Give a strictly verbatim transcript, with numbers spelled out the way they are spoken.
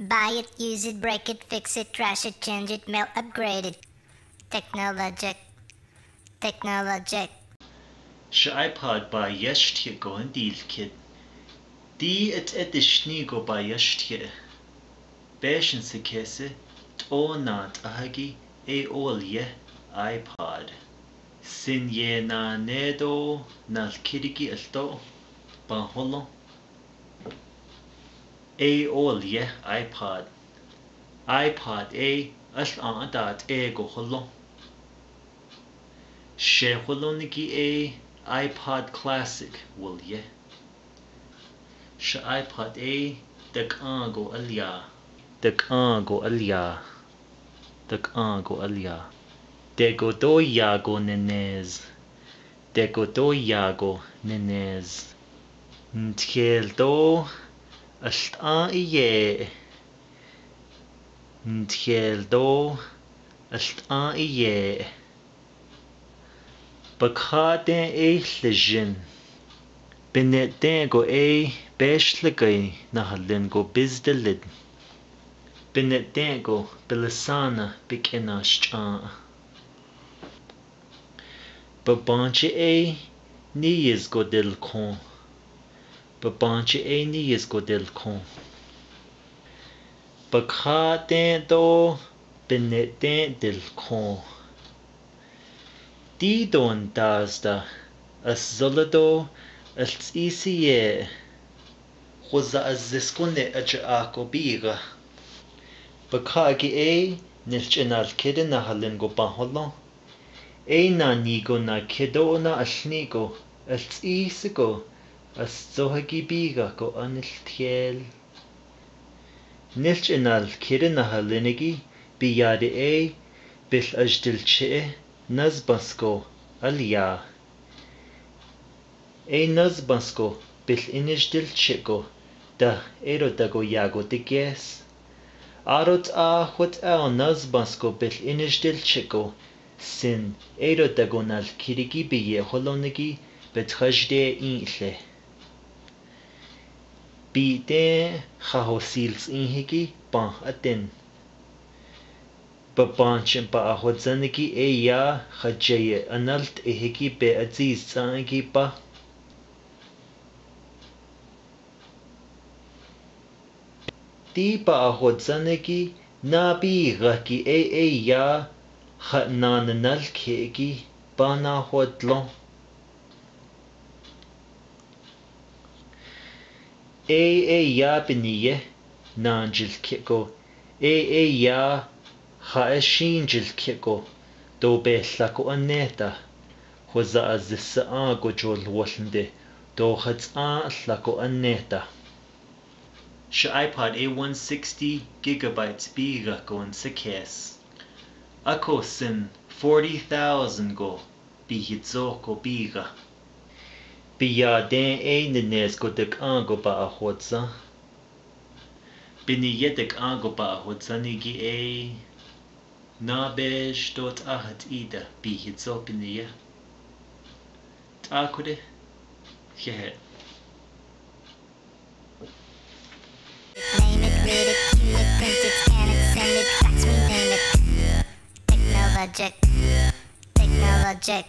Buy it, use it, break it, fix it, trash it, change it, melt, upgrade it. Technologic. Technologic. Sha iPod ba yeshtieh ko hyntil kit. Di et et shni ko ba yeshtieh. Beshin se kese, to na tahagi, e ol ye iPod. Sin ye na nedo, nal kirigi alto, ba holo. E ol ye iPod. iPod e, al a dat e go holo. She holo niki e iPod Classic wol ye. Sha iPod e, dak a go alia. Dak a go alia. Dak a go alia. Dego do ya go nenez. Dego do ya go nenez. Nthiel do, al a i ye. Nthiel do, al a i ye. Ba kha de e lejin. Bene de go e besh legai na halen go bizdelit. Bene de go belasana bikena shcha. Ba banche e ni yes go del kon. Ba banche e ni yes go del kon. Ba kha de do bene de del kon. Di don das da, as zolado, as isi ye. Khuza as zis kone aja a ko biga. Ba kha gi e, nil chenal kede na halen go ba holo. E na ni go na kedo na al ni go, al isi go, as zohagi biga go anil thiel. Nil chenal kede na halen gi, bi ya de e, bil ajdil che, naz basko, alia. E naz basko bil inijdil cheko, da ero dago yago tikes. Arot a hot a naz basko bil inijdil cheko, sin ero dago nal kirigi bi ye holonigi bet hajde inhle. Bi te ha ho sils inhigi pa aten. Ba ban chin ba a hot zan ki e ya, ha jeye analt e hiki be aziz zan ki ba. Di ba a hot zan ki na bi ga ki e e ya, ha na na nal ke ki ba na hot long. E e ya bini ye, na jil ke ko. E e ya, ha e shin jil ke ko. Do be hla ko aneta. Ho za a zisa a ko jol wal nde. Do ha za a hla ko aneta. Sha iPod A one sixty gigabytes bi ga ko an sa kes. A ko sin forty thousand go. Bi hit zo ko bi ga. Bi ya de e ne nes ko dek a go ba a hot za. Bini ye dek a go ba a hot za ni gi e. Na be sh dot a hat i da bi hit zo bini ye. Ta ko de. He he. Name it, read it, tune it, print it, scan it, send it, fax me, name it. Technologic. Technologic.